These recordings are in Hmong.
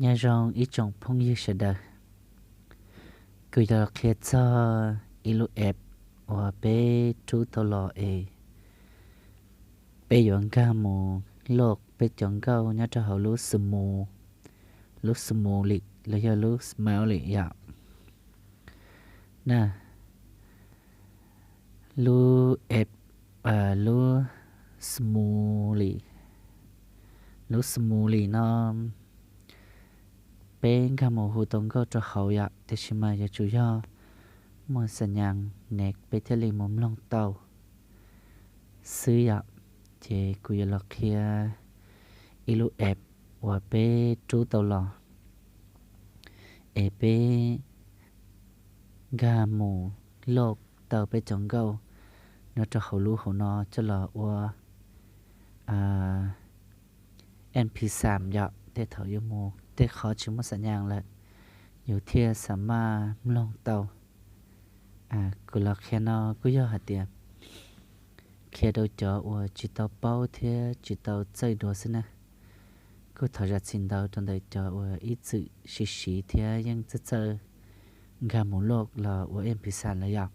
Nyob zoo ib tsoom phooj ywg sawv daws, kuv yuav qhia txog ib lub app uas peb rub tau los es peb yuav nkag mus loj peb cov nkauj nyob rau hauv lub Smoo, lub Smoo li los yog lub Smile li yom. Na, lub app, lub Smoo li, lub Smoo li no peb nkag mus hu tau nkauj rau hauv yom, tiam sis mas yuav tsum yog muaj xam nyas nev peb thiaj li mus mloog tau xwb yom. Ces kuv yuav los qhia ib lub app uas peb rub tau los es peb nkag mus loj tau peb cov nkauj nyob rau hauv lub hauv no coj los ua MP xam yom. Tej thaum yuav mus tej qhov tsis muaj xam nyas lawm, yus thiaj xam maj mloog tau. Kuv los qhia no kuj yog hais tias qhia rau cov uas tsis tau paub thiab tsis tau txawj dua xwb na. Kuj thov zam txim ntau rau ntawm cov uas ib txwm siv siv thiab yeej txawj txawj nkag mus loj los ua MP xam lawm yom.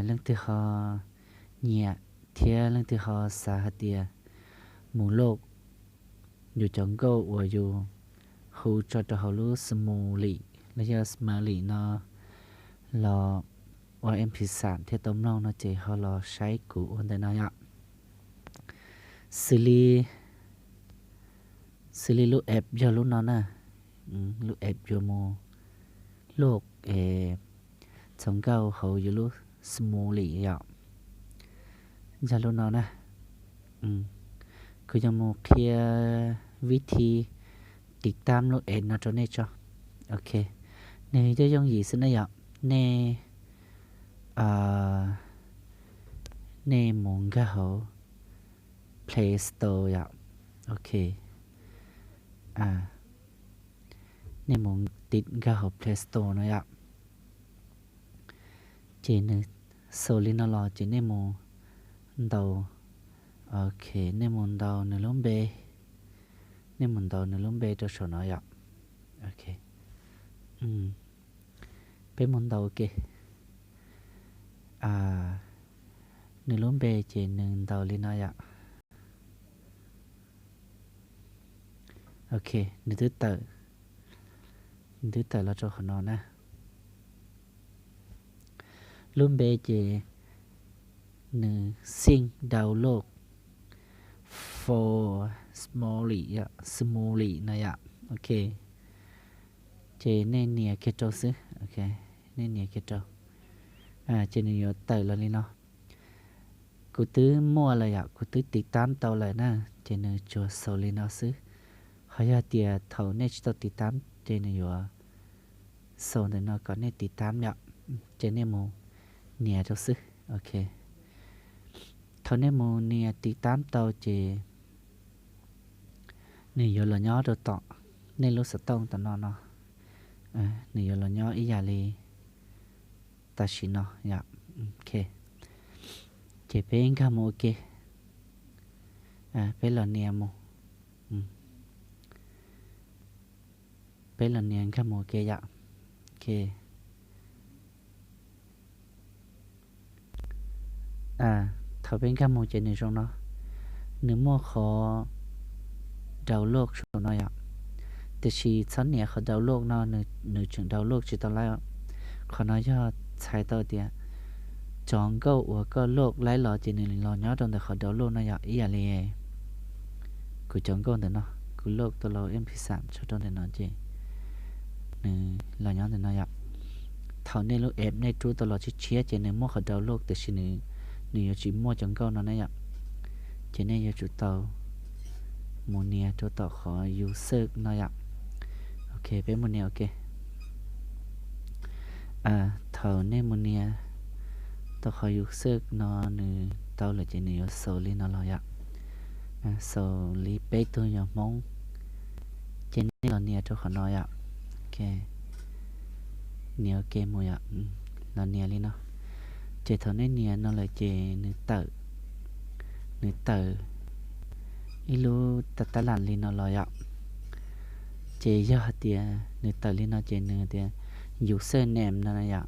Leej twg ho nyiam thiab leej twg ho xav hais tias mus loj yus cov nkauj uas yus hu tso rau hauv lub Smoo li los yog Smile li no los ua MP xam thiaj tau mloog no ces ho los saib kuv ua ntawm no yom. Xws li, xws li lub app yog lub no na, lub app yuav mus loj es txhua nkauj hauv yus lub Smoo li yom. Yog lub no na, kuv yuav mus qhia vib thi tiv tab lub app no rau nej tso. Ok, nws yooj yooj yim xwb na yom. Nej, nej mus nkag hauv Play Store yom. Ok, nej mus nkag hauv Play Store no yom. Ces nws xaus li no los ces nej mus ntaus, ok, nej mus ntaus nws lub npe, nej mus ntaus nws lub npe rau saum no yom. Ok, peb mus ntaus ke. Nws lub npe ces nws ntaus li no yom. Ok, nws twb tawm, nws twb tawm los rau qhov no na. Lub npe ces nws xij download for Smoolie, Smoolie no yom. Ok, ces nej nias kiag rau xwb. Ok, nej nias kiag rau, ces nws yuav tawm los li no. Kuv twb muaj lawm yom, kuv twb tiv tab tau lawm na, ces nws tsuas xaus li no xwb. Ho yog tias thaum nej tsis tau tiv tab ces nws yuav xaus ntawm no kom nej tiv tab yom, ces nej mus nias rau xwb. Ok, thaum nej mus nias tiv tab tau ces nws yuav los nyob rau tom nej lub xov tooj tom no no. Nws yuav los nyob ib yam li tam sim no yom. Ok, ces peb nkag mus ua ke, peb los nias mus, peb los nias nkag mus ua ke yom. Ok, thaum peb nkag mus ces nws zoo no, nws muaj qhov download saum no yom. Tiam sis txhob nias qhov download no, nws tseem download tsis tau lawm. Qhov no yog txhais tau tias cov nkauj uas koj load laib los ces nws los nyob rau ntawm qhov download no yom, ib yam li kuv cov nkauj ntawm no, kuv load tau los mp xam tso rau ntawm no ces nws los nyob ntawm no yom. Thaum nej lub app nej rub tau los tshiab tshiab ces nws muaj qhov download tiam sis nws, nws yuav tsis muaj cov nkauj no na yom. Ces nej yuav tsum tau mus nias rau tom qhov user no yom. Ok, peb mus nias ok. Thaum nej mus nias tau qhov user no nws tau lawm ces nws yuav xaus li no los yom. Xaus li peb tug yog Hmoob, ces nej los nias rau qhov no yom. Ok, nias ok mus yom, los nias li no. Ces thaum nej nias no lawm ces nws tawm, nws tawm ib lub tab tab lam li no los yom. Ces yog hais tias nws tawm li no ces nws tias username no yom,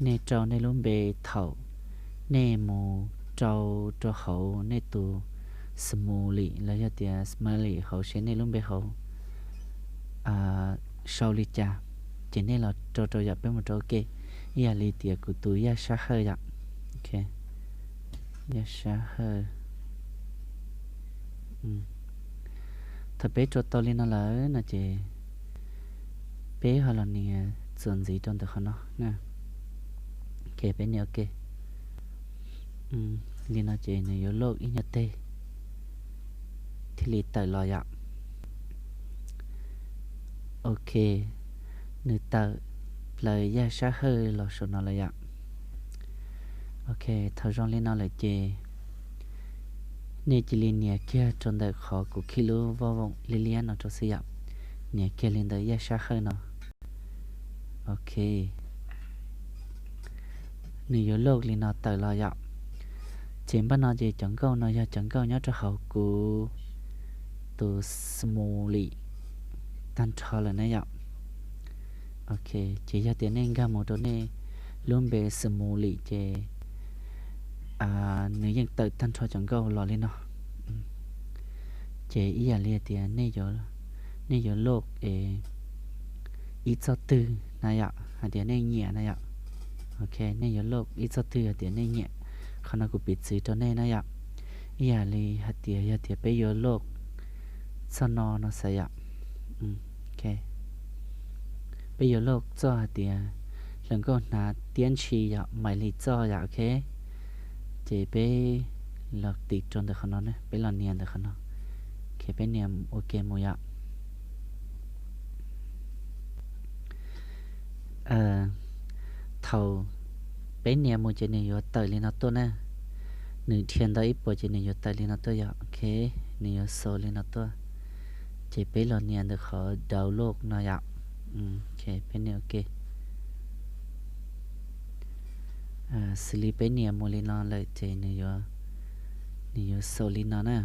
nej rau nej lub npe thaum nej mus rau rau hauv nej tus Smule los yog tias Smile hauv seb nej lub npe hauv sau li cas, ces nej los rau rau yom, peb mus rau ua ke. Ib yam li tias kuv tus Yaj Sab Hawj yom. Yaj Sab Hawj. Thaum peb rau tau li no lawm no ces peb ho los nias txuas ntxiv rau ntawm qhov no na. Peb nias ua ke. Li no ces nws yuav load ib nyuag teg thiaj li tawm los yom. Ok, nws tawm plaws Yaj Sab Hawj los saum no lawm yom. Ok, thaum zoo li no lawm ces nej cia li nias kiag rau ntawm qhov kuv khij lub vaj voom liab liab no rau xwb yom. Nias kiag li ntawm Yaj Sab Hawj no. Ok, nws yuav load li no tawm los yom. Ces npaj no ces cov nkauj no yog cov nkauj nyob rau hauv kuv tus Smule tag nrho lawm na yom. Ok, ces yog tias nej nkag mus rau nej lub npe Smule ces nws yeej tawm tag nrho cov nkauj los li no. Ces ib yam li tias nej yuav load ib txoj twg na yom, hais tias nej nyiam na yom. Ok, nej yuav load ib txoj twg hais tias nej nyiam. Qhov no kuv piv txwv rau nej na yom. Ib yam li hais tias yog tias peb yuav load txoj no no xav yom. Peb yuav load txoj hais tias hluas nkauj hnav tiab ntshis yom, Maiv Lis txoj yom, ok. Ces peb los tim rau ntawm qhov no, peb los nias ntawm qhov no. Ok, peb nias ua ke mus yom. Thaum peb nias mus ces nws yuav tawm li no tuaj na. Nws dhia ntau ib puas ces nws yuav tawm li no tuaj yom, ok. Nws yuav xaus li no tuaj. Ces peb los nias ntawm qhov download no yom. Ok, peb nias ok. Xws li peb nias mus li no lawm ces nws yuav xaus li no na.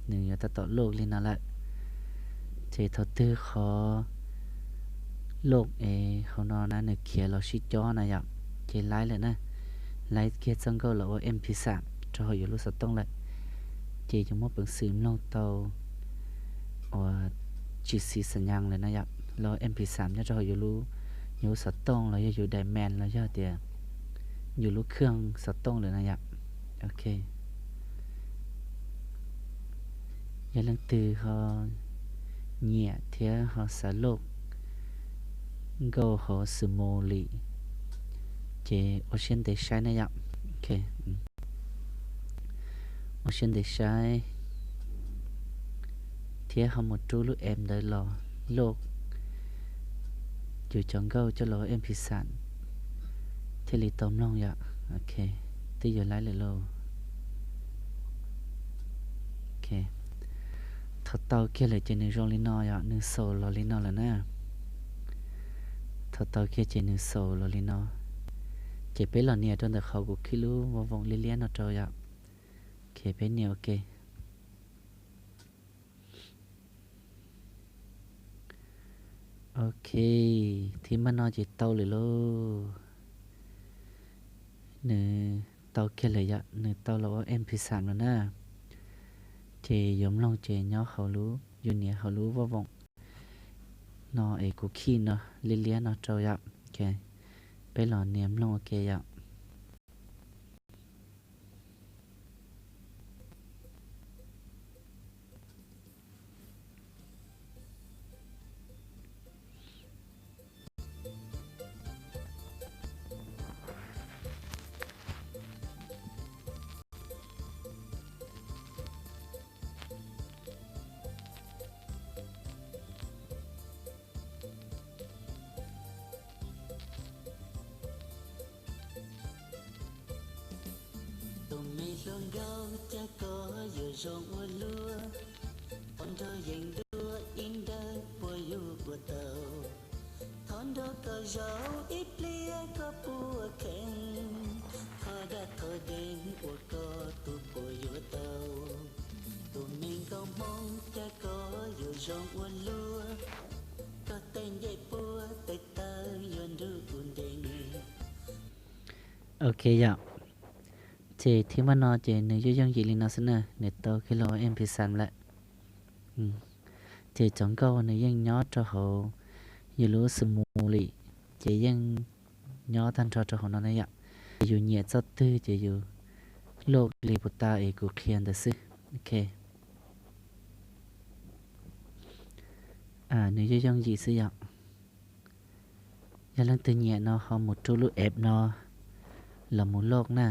Nws yuav tab tom load li no lawm. Ces thaum twg qhov load es hauv no na nws khiav los sib cob na yom, ces laib lawm na. Laib kiag txoj nkauj los ua M P xam rau hauv yus lub xov tooj lawm. Ces yuav muaj peev xwm mloog tau uas tsis xiv xam nyas lawm na yom, los M P xam nyob rau hauv yus lub xov tooj los yog yus daim mas los yog tias yus lub khaj xov tooj lawm na yom. Ok. Yog leej twg ho nyiam thiab ho xav load nkauj hauv Smule ces ua siab ntev saib na yom. Ok, ua siab ntev saib thiab ho mus rub lub app ntawd los load yus cov nkauj coj los ua M P xam thiaj li tau mloog yom. Ok, twb yuav laib lawm lauj. Ok, thaum tau kiag lawm ces nws zoo li no yom, nws xaus los li no lawm na. Thaum tau kiag ces nws xaus los li no. Ces peb los nias rau ntawm qhov kuv khij lub vaj voom liab liab no rau yom. Ok, peb nias ok. Ok, thib maj no ces tau lawm lauj. Nws tau kiag lawm yom, nws tau los ua M P xam lawm na. Ces yuav mloog ces nyob hauv lub, yus nias hauv lub vaj voom no es kuv khij no liab liab no rau yom. Ok, peb los nias mloog ua ke yom. Tus me hluas nkauj, cas koj yuav zoo ua luaj, thov nrog yees dua ib nrawm puas yuav ua tau. Thov nrog koj zaum ib pliag koj puas kheev, thov dag thov deev ua koj tus puas yuav tau. Tus me nkauj Hmoob, cas koj yuav Zoo ua luaj, koj tej ncej puab tes taw yuav nrug kuv nres. Ok yom, ces thib mab no ces nws yooj yooj yim li no xwb na, nws tau kiag los ua M P seven lawm. Ces cov nkauj nws yeej nyob rau hauv yus lub Smule li, ces yeej nyob tag nrho rau hauv no na yom. Ces yus nyiam txoj twg ces yus luaj li puas tau es kuv qhia ntawd xwb. Ok, nws yooj yooj yim xwb yom. Yog leej twg nyiam no ho mus rub lub app no los mus luaj na.